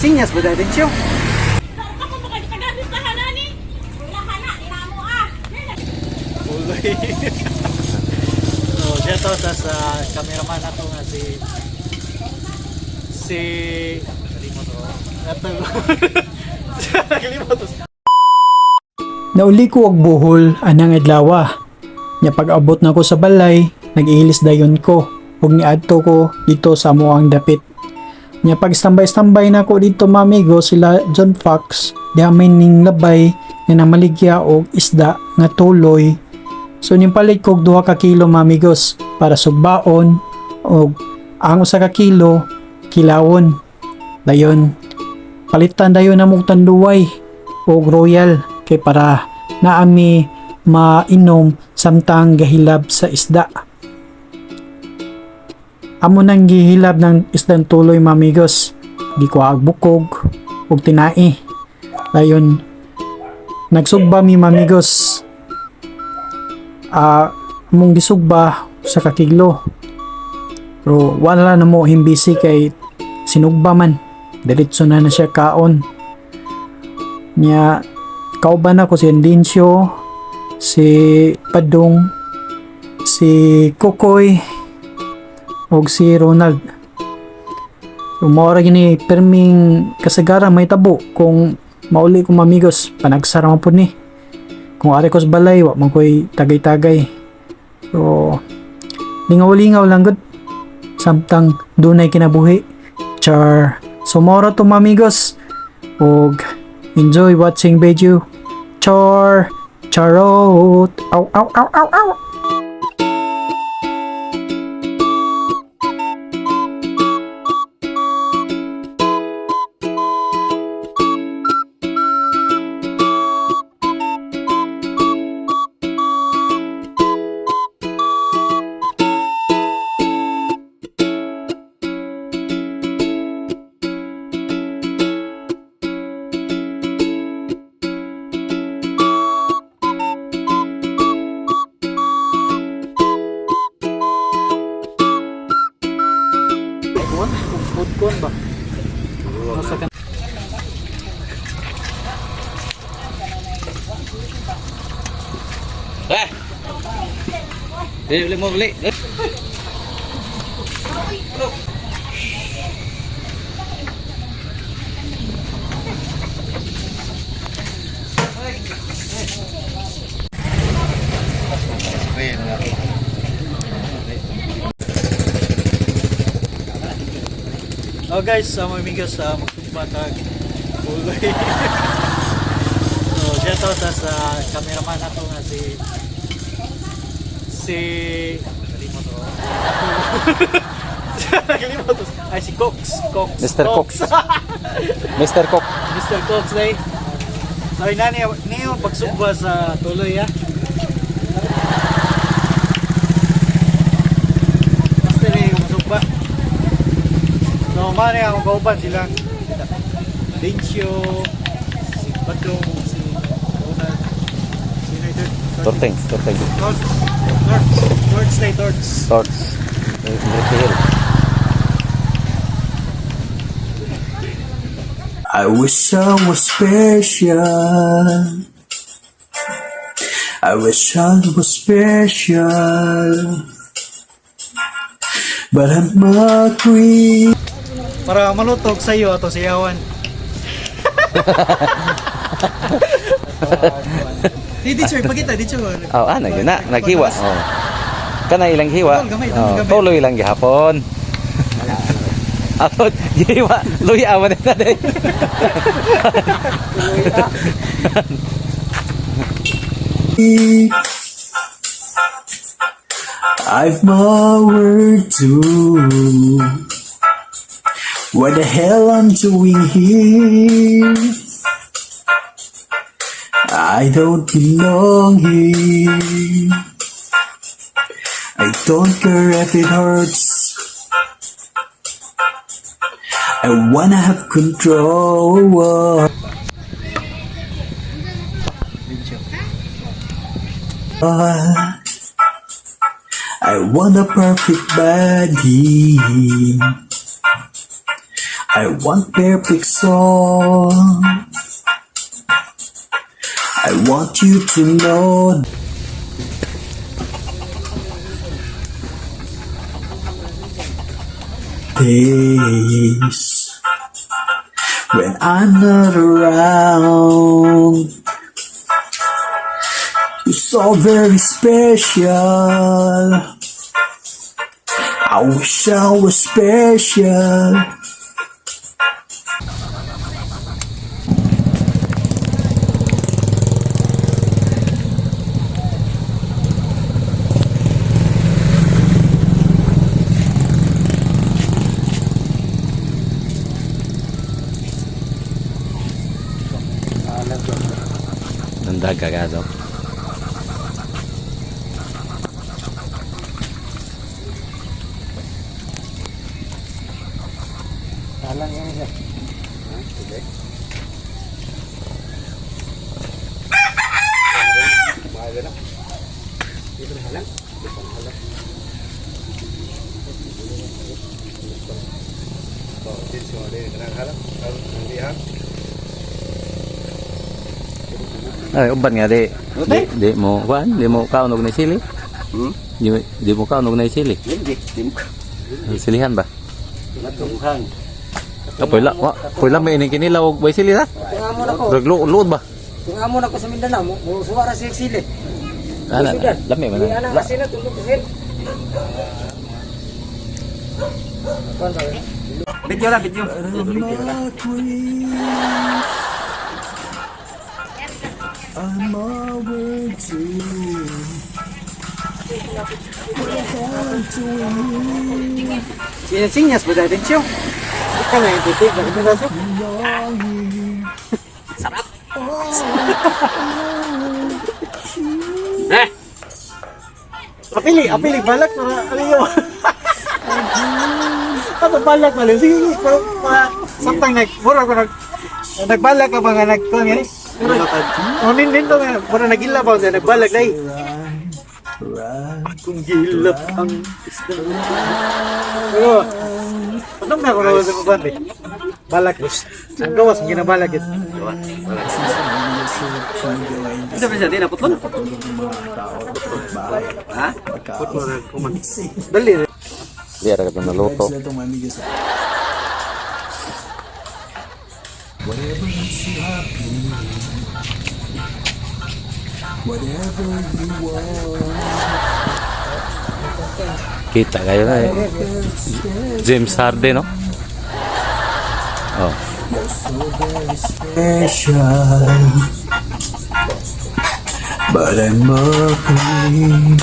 Sinyas ba dahil siyo? Ako mo kayo tagamit na hanani. Wala hana, dinamo ah. Uloy. So, siya to, tas cameraman nato nga si si kalimot ko. Ato. Kalimot ko. Nauli ko og buhol anang adlaw. Nya pag-abot na ko sa balay, nag-ilis dayon ko ug niadto ko dito sa amoang dapit. Nya pag standby-standby na ko dito, mamigo, sila John Fox, diha may ning labay nga namaligya og isda nga tuloy. So nimpalit ko og 2 ka kilo, mamigos, para sugbaon og ang 1 ka kilo kilawon. Dayon palitan dayon na mong tanduay og royal kay para naami mainom samtang gahilab sa isda. Amo nang gihilab ng isdang tuloy, mamigos. Gikuha og bukog ug tinai. Dayon nagsugba mi, mamigos. Ah, among gisugba sa kakilo. Pero wala na mo himbisi kay sinugba man. Diretso na na siya kaon. Nya kauban ako si Andincio, si Padong, si Kokoy, ug si Ronald. So, mao ra gini perming kasagara may tabo kung mauli kong amigos, panagsara man pud ni. Kung ari ko sa balay, wa man ko'y tagay-tagay. So, lingaw-lingaw lang gud samtang dunay kinabuhi. Char. So, mao ra to, mamigos. Og enjoy watching video. Char. Charot. Aw, aw, aw, aw, aw. Food con ba? Nasa kan. Eh. Dili beli mo beli. Eh. Oh guys, mga amigos, magsugba tag uloy. So, siya to, tas cameraman nato nga si si kalimot ko. Kalimot ko. Ay, si Cox, Cox. Mr. Cox. Mr. Cook. Mr. Cox day. So inani niyo pagsugba sa tuloy ah. Basta ni masugba. So mani ako kauban sila. Dencio, si Badong, si Ronald, si United. Torteng, torteng. Torts, Torts, Torts day, Torts. Torts. Enrique Hill. I wish I was special. I wish I was special. But I'm a queen. Para malutog sa iyo ato siyawan. Di teacher, pakita teacher. Oh, ana yun na, naghiwa. Oh. Kana ilang hiwa. Gamay, gamay, Oh, gamay. tuloy lang gihapon. Ato, gihiwa, luya man na day. I've my work to. What the hell I'm doing here? I don't belong here. I don't care if it hurts. I wanna have control. I want a perfect body. I want perfect soul. I want you to know days when I'm not around. You're so very special. I wish I was special. Nandaga ka daw. Alang yan siya. Ay, uban nga di. Di, di mo kuan, di mo kaon og na sili. Hmm? Di mo kaon og na sili. Hindi, di mo ka. Silihan ba? Matuhan. Ah, pwela, wa, pwela may ining kinilaw og way sili ha. Kung amo na ko, Raglo luod ba? kung amo na ko sa Mindanao, mo suwa ra siya sili. Ana, lami man. Di ana kasi na tulog kasi. Kuan ba? Video lang, video. My queen, I'm overdue. Sinyas ba dahil siya? Ikaw na yung titig. Bakit na siya? Belong here. Apili, apili, balak para ano yun? Ano balak mali? Sige, sige, pero mga samtang nag, mura ko nag, nagbalak ka ba nga nag, kuwan nga ni? Oh, nin din to nga, mura nagila ba nga nagbalak dai. Right. Kung gilap ang isda. Pero, anong na ko na sa kuwan eh? Balak. Ang gawas, ang ginabalak it. Ito ba siya, di naputol? Ha? Dali. Di ra ka naluto. Whatever makes you happy, whatever you want. Kita kayo na eh. James Harden, no? Oh. You're so very special, but I'm a queen.